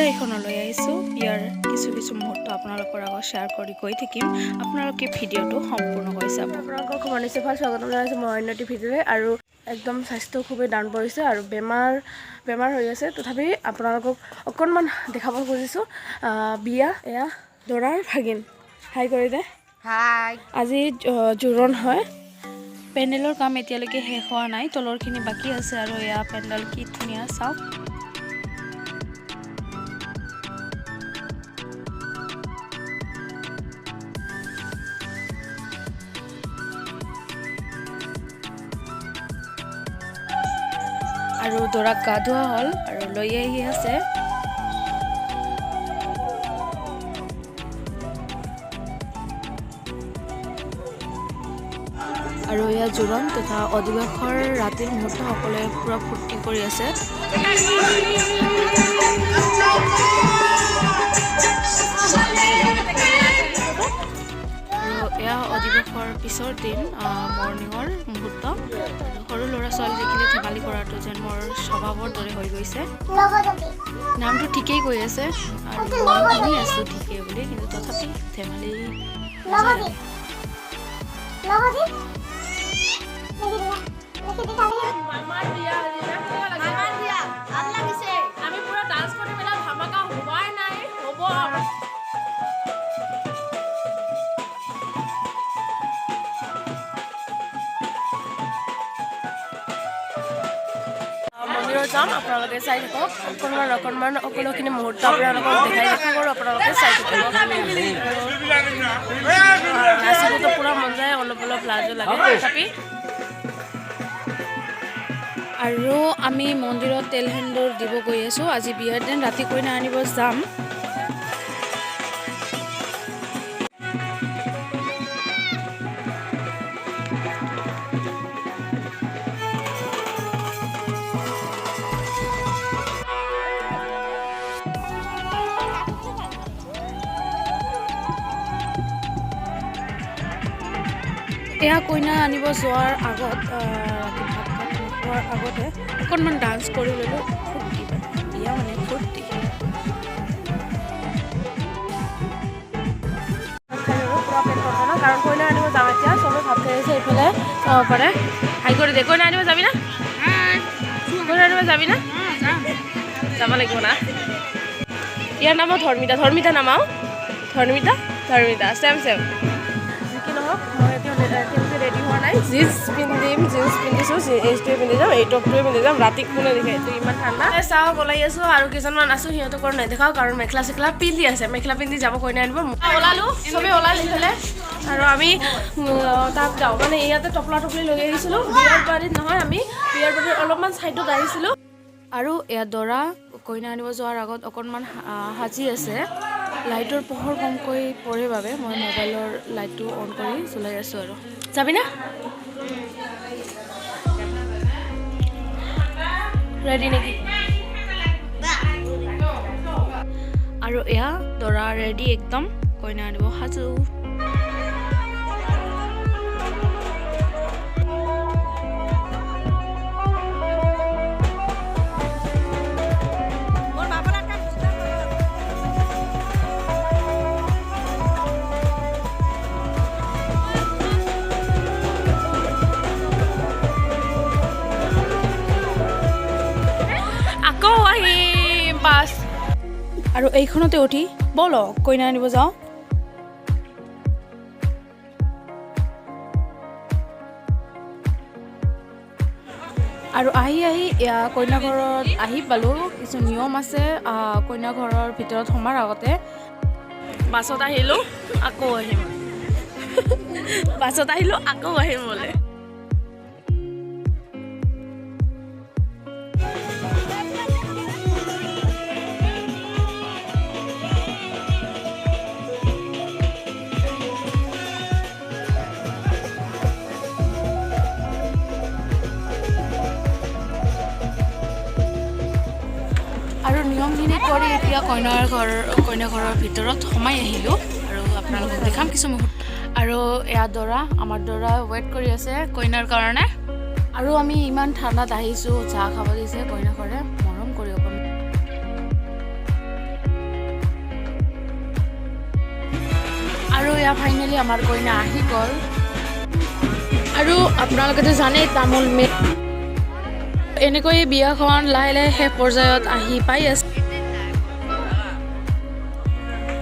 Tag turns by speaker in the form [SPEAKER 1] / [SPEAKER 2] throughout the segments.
[SPEAKER 1] এইখনলৈ আহিছোঁ। বিয়াৰ কিছু কিছু মুহূৰ্ত আপোনালোকৰ আগত শ্বেয়াৰ কৰি গৈ থাকিম। আপোনালোকে ভিডিঅ'টো সম্পূৰ্ণকৈ চাব।
[SPEAKER 2] আপোনালোকক খবৰ নিশ্চয় ভাল। স্বাগতম জনাইছোঁ মই অন্য এটি ভিডিঅ'লৈ। আৰু একদম স্বাস্থ্য খুবেই ডাউন পৰিছে আৰু বেমাৰ বেমাৰ হৈ আছে, তথাপি আপোনালোকক অকণমান দেখাব খুজিছোঁ। বিয়া, এয়া দৰাৰ ভাগিন, হাই কৰি দে।
[SPEAKER 3] হাই।
[SPEAKER 2] আজি জোৰোণ হয়।
[SPEAKER 1] পেণ্ডেলৰ কাম এতিয়ালৈকে শেষ হোৱা নাই, তলৰখিনি বাকী আছে। আৰু এয়া পেণ্ডেল, কি ধুনীয়া চাওক। আৰু দৰাক গা ধোৱা হ'ল আৰু লৈ আহি আছে। আৰু এয়া জোৰোণ তথা অধিৱেশৰ ৰাতিৰ মুহূৰ্ত, সকলোৱে পূৰা ফূৰ্তি কৰি আছে। আৰু এয়া অধিৱেশৰ পিছৰ দিন মৰ্ণিঙৰ মুহূৰ্ত। আৰু সৰু ল'ৰা ছোৱালী দেখিলে ধেমালি কৰাটো যেন মোৰ স্বভাৱৰ দৰে হৈ গৈছে। নামটো ঠিকেই কৈ আছে আৰু মই শুনি আছোঁ ঠিকেই বুলি, কিন্তু তথাপি ধেমালি মজা লাগে।
[SPEAKER 2] আমি পুৰা ডান্স কৰি পেলাই ধামাকা হোৱাই নাই, হ'ব। মন্দিৰত যাম, আপোনালোকে চাই থাকক। অকণমান অকণমান সকলোখিনি মুহূৰ্ত আপোনালোকক দেখাই থাকোঁ আৰু আপোনালোকে চাই থাকিব। নাচিবতো পূৰা মন যায়, অলপ অলপ লাজো লাগে তথাপি।
[SPEAKER 1] আৰু আমি মন্দিৰত তেল সেন্দুৰ দিব গৈ আছোঁ। আজি বিয়াৰ দিন, ৰাতি কইনা আনিব যাম। এয়া কইনা আনিব যোৱাৰ আগত ৰাতি ভাত ভাত নোখোৱাৰ আগতে অকণমান ডান্স কৰি ল'লোঁ। ফূৰ্তি মানে, বিয়া মানে ফূৰ্তি।
[SPEAKER 2] খাই ল'লোঁ পূৰা পেট ভৰ্তি, কাৰণ কইনা আনিব যাম এতিয়া। চবে ভাত খাই আছে, এইফালে চাব পাৰে। হাই কৰি দে। কইনা আনিব যাবি না? কইনা আনিব যাবি না? যাব লাগিব না? ইয়াৰ নামো ধৰ্মিতা, ধৰ্মিতা নামাও, ধৰ্মিতা, ধৰ্মিতা, চেম চেম। যি কি নহওক, মই এতিয়ালৈকে ৰেডি হোৱা নাই। জিন্স পিন্ধিম, জিন্স পিন্ধিছোঁ, এইটোৱে পিন্ধি যাম, এই টপটোৱে পিন্ধি যাম। ৰাতি কোনে দেখে? এইটো ইমান ঠাণ্ডা। চাওক, ওলাই আছোঁ আৰু কেইজনমান আছোঁ, সিহঁতক আৰু নেদেখাওঁ, কাৰণ মেখেলা চেখেলা পিন্ধি আছে। মেখেলা পিন্ধি যাব কইনা আনিব। ওলালোঁ, চবেই ওলাল এইফালে। আৰু আমি তাত যাওঁ, মানে ইয়াতে টপলা টপলি লৈ আহিছিলোঁ। বিয়াৰ বাৰীত নহয়, আমি বিয়াৰ বাৰীৰ অলপমান ছাইডত আহিছিলোঁ।
[SPEAKER 1] আৰু এয়া দৰা কইনা আনিব যোৱাৰ আগত অকণমান সাজি আছে। লাইটৰ পোহৰ কমকৈ পৰে বাবে মই মোবাইলৰ লাইটটো অন কৰি জ্বলাই আছোঁ। আৰু
[SPEAKER 2] যাবি না? ৰেডি নেকি?
[SPEAKER 1] আৰু এয়া দৰা ৰেডি একদম, কইনা আনিব সাজু।
[SPEAKER 2] আকৌ আহিম বাছ।
[SPEAKER 1] আৰু এইখনতে উঠি ব'লক কইনা আনিব যাওঁ। আৰু আহি আহি এয়া কইনা ঘৰত আহি পালোঁ। কিছু নিয়ম আছে কইনা ঘৰৰ ভিতৰত সোমাৰ আগতে।
[SPEAKER 2] বাছত আহিলোঁ, আকৌ আহিম। বাছত আহিলোঁ, আকৌ আহিম বোলে।
[SPEAKER 1] আৰু নিয়মখিনি কৰি এতিয়া কইনা ঘৰৰ ভিতৰত সোমাই আহিলোঁ আৰু আপোনালোকক দেখাম কিছু মুহূৰ্ত। আৰু এয়া দৰা, আমাৰ দৰা ৱেইট কৰি আছে কইনাৰ কাৰণে। আৰু আমি ইমান ঠাণ্ডাত আহিছোঁ, চাহ খাব দিছে কইনা ঘৰে মৰম কৰি অকণ। আৰু এয়া ফাইনেলি আমাৰ কইনা আহি গ'ল। আৰু আপোনালোকেতো জানেই, তামোল মে এনেকৈয়ে বিয়াখন লাহে লাহে শেষ পৰ্যায়ত আহি পাই আছে।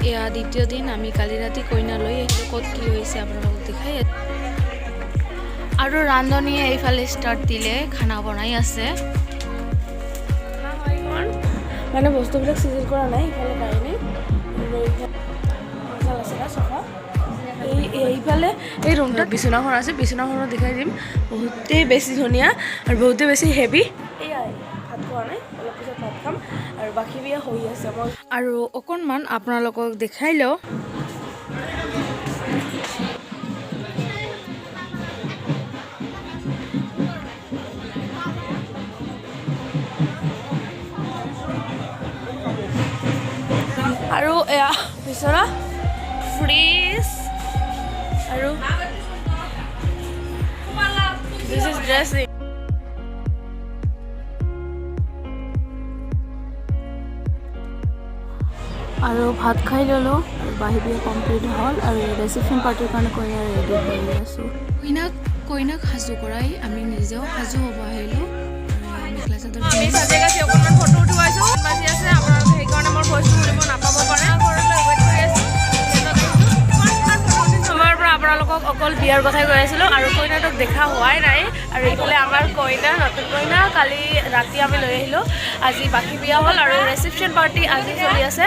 [SPEAKER 1] এয়া দ্বিতীয় দিন। আমি কালি ৰাতি কইনা লৈ আহিলোঁ। ক'ত কি হৈছে আপোনালোকক দেখাই। আৰু ৰান্ধনীয়ে এইফালে ষ্টাৰ্ট দিলে, খানা বনাই আছে।
[SPEAKER 2] মানে বস্তুবিলাক চিজিল কৰা নাই। ইফালে ডাইনিং আৰু এইফালে আছে না চফা। এই এইফালে এই ৰুমটোত বিচনাখন আছে। বিচনাখনত দেখাই দিম, বহুতেই বেছি ধুনীয়া আৰু বহুতেই বেছি হেভি। এয়াই, ভাত খোৱা নাই, অলপ পিছত ভাত খাম। আৰু বাকী বিয়া হৈ আছে মই
[SPEAKER 1] আৰু অকণমান আপোনালোকক দেখাই লওঁ।
[SPEAKER 2] আৰু এয়া বিচনা, ফ্ৰিজ আৰু this is dressing.
[SPEAKER 1] আৰু ভাত খাই ল'লোঁ আৰু বাহী বিয়া কমপ্লিট হ'ল। আৰু ৰিচিপশ্যন পাৰ্টিৰ কাৰণে কইনা ৰেডি কৰি আছোঁ। কইনাক সাজু কৰাই আমি নিজেও সাজু হ'ব আহিলোঁ। আৰু মেখেলা চাদৰ
[SPEAKER 2] আমি
[SPEAKER 1] পিন্ধি
[SPEAKER 2] সাজি কাচি অকণমান ফটো উঠুৱাইছোঁ। বাজি আছে, আপোনালোকে সেইকাৰণে মোৰ ভইচটো শুনিব নাপাব পাৰে। ঘৰলৈ ৱেইট কৰি আছোঁ। সময়ৰ পৰা আপোনালোকক অকল বিয়াৰ কথাই কৈ আছিলোঁ আৰু কইনাটোক দেখা হোৱাই নাই। আৰু এইফালে আমাৰ কইনা, নতুন কইনা কালি ৰাতি আমি লৈ আহিলোঁ। আজি বাকী বিয়া হ'ল আৰু ৰিচিপশ্যন পাৰ্টি আজি চলি আছে।